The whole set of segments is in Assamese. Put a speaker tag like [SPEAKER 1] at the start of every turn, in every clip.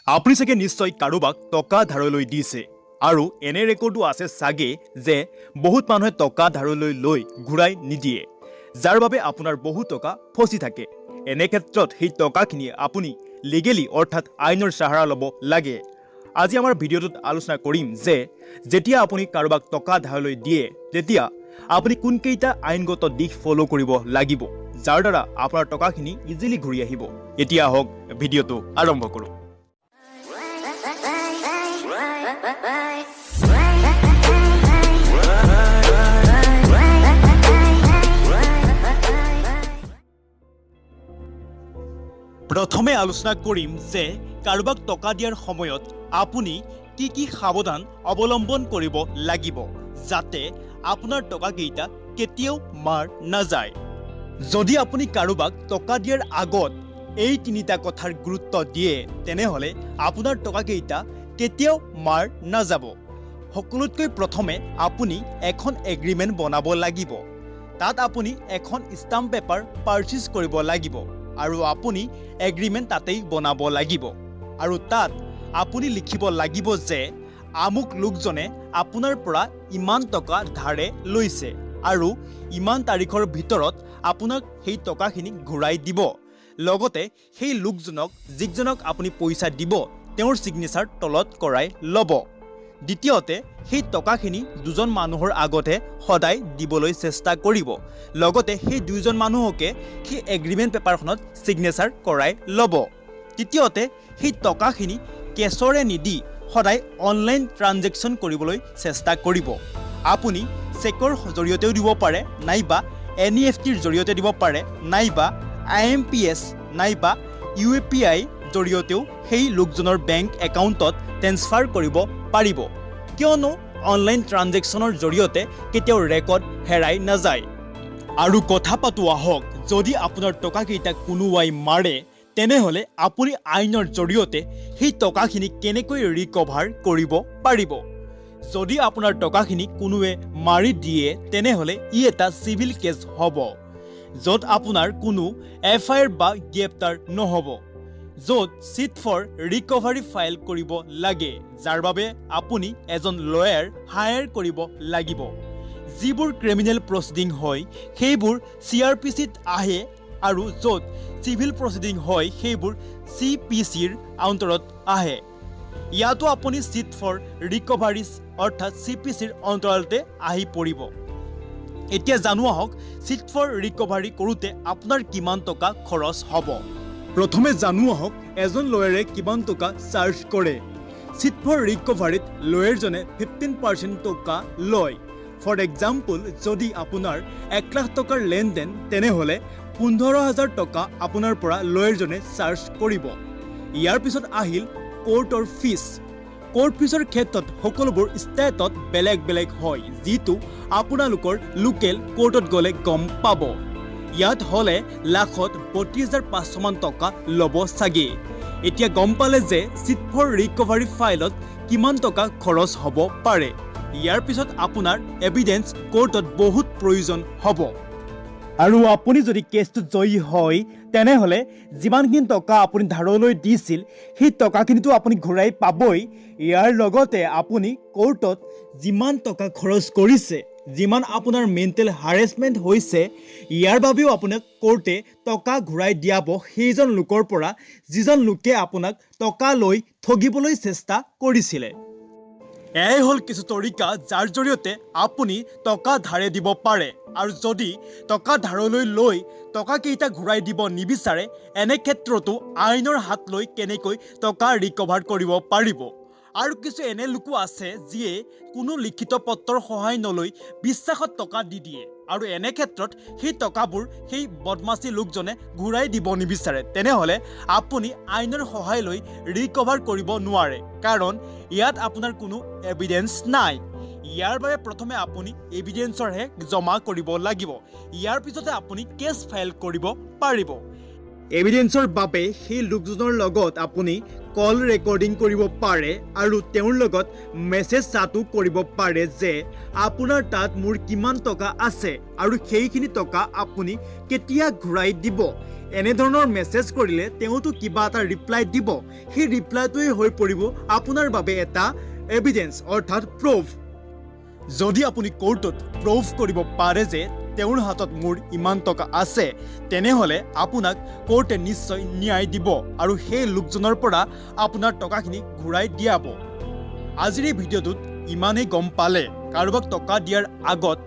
[SPEAKER 1] আপুনি চাগে নিশ্চয় কাৰোবাক টকা ধাৰলৈ দিছে আৰু এনে ৰেকৰ্ডো আছে চাগে যে বহুত মানুহে টকা ধাৰলৈ লৈ ঘূৰাই নিদিয়ে, যাৰ বাবে আপোনাৰ বহু টকা ফচি থাকে। এনে ক্ষেত্ৰত সেই টকাখিনি আপুনি লিগেলি অৰ্থাৎ আইনৰ চাহাৰা ল'ব লাগে। আজি আমাৰ ভিডিঅ'টোত আলোচনা কৰিম যে যেতিয়া আপুনি কাৰোবাক টকা ধাৰলৈ দিয়ে, তেতিয়া আপুনি কোনকেইটা আইনগত দিশ ফ'ল' কৰিব লাগিব, যাৰ দ্বাৰা আপোনাৰ টকাখিনি ইজিলি ঘূৰি আহিব। এতিয়া আহক, ভিডিঅ'টো আৰম্ভ কৰোঁ। প্ৰথমে আলোচনা কৰিম যে কাৰোবাক টকা দিয়াৰ সময়ত আপুনি কি কি সাৱধান অৱলম্বন কৰিব লাগিব, যাতে আপোনাৰ টকাকেইটা কেতিয়াও মাৰ নাযায়। যদি আপুনি কাৰোবাক টকা দিয়াৰ আগত এই তিনিটা কথাৰ গুৰুত্ব দিয়ে, তেনেহ'লে আপোনাৰ টকাকেইটা কেতিয়াও মাৰ নাযাব। সকলোতকৈ প্ৰথমে আপুনি এখন এগ্ৰিমেণ্ট বনাব লাগিব। তাত আপুনি এখন ষ্টাম্প পেপাৰ পাৰচেজ কৰিব লাগিব আৰু আপুনি এগ্ৰিমেণ্ট তাতেই বনাব লাগিব আৰু তাত আপুনি লিখিব লাগিব যে আমুক লোকজনে আপোনাৰ পৰা ইমান টকা ধাৰে লৈছে আৰু ইমান তাৰিখৰ ভিতৰত আপোনাক সেই টকাখিনি ঘূৰাই দিব। লগতে সেই লোকজনক, যিজনক আপুনি পইচা দিব, তেওঁৰ ছিগনেচাৰ তলত কৰাই ল'ব। দ্বিতীয়তে, সেই টকাখিনি দুজন মানুহৰ আগতহে সদায় দিবলৈ চেষ্টা কৰিব। লগতে সেই দুয়োজন মানুহকে সেই এগ্ৰিমেণ্ট পেপাৰখনত ছিগনেচাৰ কৰাই ল'ব। তৃতীয়তে, সেই টকাখিনি কেছৰে নিদি সদায় অনলাইন ট্ৰানজেকশ্যন কৰিবলৈ চেষ্টা কৰিব। আপুনি চেকৰ জৰিয়তেও দিব পাৰে, নাইবা এনইএফটিৰ জৰিয়তে দিব পাৰে, নাইবা আইএমপিএছ নাইবা ইউপিআই জৰিয়তেও সেই লোকজনৰ বেংক একাউণ্টত ট্ৰেন্সফাৰ কৰিব পাৰিব, কিয়নো অনলাইন ট্ৰানজেকশ্যনৰ জৰিয়তে কেতিয়াও ৰেকৰ্ড হেৰাই নাযায়। আৰু কথা পাতো আহক, যদি আপোনাৰ টকাকেইটা কোনোবাই মাৰে, তেনেহ'লে আপুনি আইনৰ জৰিয়তে সেই টকাখিনি কেনেকৈ ৰিকভাৰ কৰিব পাৰিব। যদি আপোনাৰ টকাখিনি কোনোৱে মাৰি দিয়ে, তেনেহ'লে ই এটা চিভিল কেছ হ'ব, য'ত আপোনাৰ কোনো এফআইআৰ বা গ্ৰেপ্তাৰ নহ'ব, য'ত চিট ফৰ ৰিকভাৰী ফাইল কৰিব লাগে, যাৰ বাবে আপুনি এজন লয়াৰ হায়াৰ কৰিব লাগিব। যিবোৰ ক্ৰিমিনেল প্ৰচিডিং হয়, সেইবোৰ চিআৰপিচিত আহে আৰু য'ত চিভিল প্ৰচিডিং হয়, সেইবোৰ চিপিচিৰ অন্তৰত আহে। ইয়াতো আপুনি চিট ফৰ ৰিকভাৰিজ অৰ্থাৎ চিপিচিৰ অন্তৰালতে আহি পৰিব। এতিয়া জানো আহক, চিট ফৰ ৰিকভাৰী কৰোঁতে আপোনাৰ কিমান টকা খৰচ হ'ব। প্ৰথমে জানো আহক, এজন লয়াৰে কিমান টকা চাৰ্জ কৰে। চিট ফৰ ৰিকভাৰীত লয়াৰজনে 15% টকা লয়। ফৰ এক্সাম্পল, যদি আপোনাৰ 1 লাখ টকাৰ লেনদেন, তেনেহ'লে 15,000 টকা আপোনাৰ পৰা লয়াৰজনে চাৰ্জ কৰিব। ইয়াৰ পিছত আহিল কোৰ্টৰ ফিজ। কোৰ্ট ফিজৰ ক্ষেত্ৰত সকলোবোৰ ষ্টেটত বেলেগ বেলেগ হয়, যিটো আপোনালোকৰ লোকেল কোৰ্টত গ'লে গম পাব। ইয়াত হ'লে লাখত 32,500মান টকা ল'ব চাগে। এতিয়া গম পালে যে চিট ফৰ ৰিকভাৰী ফাইলত কিমান টকা খৰচ হ'ব পাৰে। ইয়াৰ পিছত আপোনাৰ এভিডেন্স কোৰ্টত বহুত প্ৰয়োজন হ'ব আৰু আপুনি যদি কেছটোত জয়ী হয়, তেনেহ'লে যিমানখিনি টকা আপুনি ধাৰলৈ দিছিল, সেই টকাখিনিতো আপুনি ঘূৰাই পাবই। ইয়াৰ লগতে আপুনি কোৰ্টত যিমান টকা খৰচ কৰিছে, যিমান আপোনাৰ মেণ্টেল হাৰেছমেণ্ট হৈছে, ইয়াৰ বাবেও আপোনাক কোৰ্টে টকা ঘূৰাই দিয়াব সেইজন লোকৰ পৰা, যিজন লোকে আপোনাক টকা লৈ ঠগিবলৈ চেষ্টা কৰিছিলে। এয়াই হ'ল কিছু তৰিকা, যাৰ জৰিয়তে আপুনি টকা ধাৰে দিব পাৰে আৰু যদি টকা ধাৰলৈ লৈ টকাকেইটা ঘূৰাই দিব নিবিচাৰে, এনে ক্ষেত্ৰতো আইনৰ হাত লৈ কেনেকৈ টকা ৰিকভাৰ কৰিব পাৰিব। আৰু কিছু এনে লোকো আছে, যিয়ে কোনো লিখিত পত্ৰৰ সহায় নলৈ বিশ্বাসত টকা দি দিয়ে আৰু এনে ক্ষেত্ৰত সেই টকাবোৰ সেই বদমাচী লোকজনে ঘূৰাই দিব নিবিচাৰে। তেনেহ'লে আপুনি আইনৰ সহায় লৈ ৰিকভাৰ কৰিব নোৱাৰে, কাৰণ ইয়াত আপোনাৰ কোনো এভিডেন্স নাই। ইয়াৰ বাবে প্ৰথমে আপুনি এভিডেন্সৰহে জমা কৰিব লাগিব। ইয়াৰ পিছতে আপুনি কেছ ফাইল কৰিব পাৰিব। এভিডেন্সৰ বাবে সেই লোকজনৰ লগত আপুনি কল ৰেকৰ্ডিং কৰিব পাৰে আৰু তেওঁৰ লগত মেছেজ চাটো কৰিব পাৰে যে আপোনাৰ তাত মোৰ কিমান টকা আছে আৰু সেইখিনি টকা আপুনি কেতিয়া ঘূৰাই দিব। এনেধৰণৰ মেছেজ কৰিলে তেওঁতো কিবা এটা ৰিপ্লাই দিব। সেই ৰিপ্লাইটোৱেই হৈ পৰিব আপোনাৰ বাবে এটা এভিডেন্স, অৰ্থাৎ প্ৰুফ। যদি আপুনি কোৰ্টত প্ৰুফ কৰিব পাৰে যে তেওঁৰ হাতত মোৰ ইমান টকা আছে, তেনেহ'লে আপোনাক কোৰ্টে নিশ্চয় ন্যায় দিব আৰু সেই লোকজনৰ পৰা আপোনাৰ টকাখিনি ঘূৰাই দিয়াব। আজিৰ এই ভিডিঅ'টোত ইমানেই গম পালে কাৰোবাক টকা দিয়াৰ আগত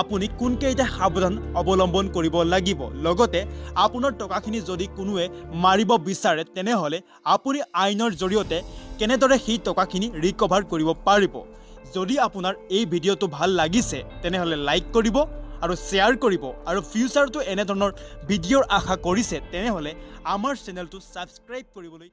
[SPEAKER 1] আপুনি কোনকেইটা সাৱধান অৱলম্বন কৰিব লাগিব, লগতে আপোনাৰ টকাখিনি যদি কোনোৱে মাৰিব বিচাৰে, তেনেহ'লে আপুনি আইনৰ জৰিয়তে কেনেদৰে সেই টকাখিনি ৰিকভাৰ কৰিব পাৰিব। যদি আপোনাৰ এই ভিডিঅ'টো ভাল লাগিছে, তেনেহ'লে লাইক কৰিব আৰু শ্বেয়াৰ কৰিব আৰু ফিউচাৰতো এনেধৰণৰ ভিডিঅ'ৰ আশা কৰিছে, তেনেহ'লে আমাৰ চেনেলটো ছাবস্ক্ৰাইব কৰিবলৈ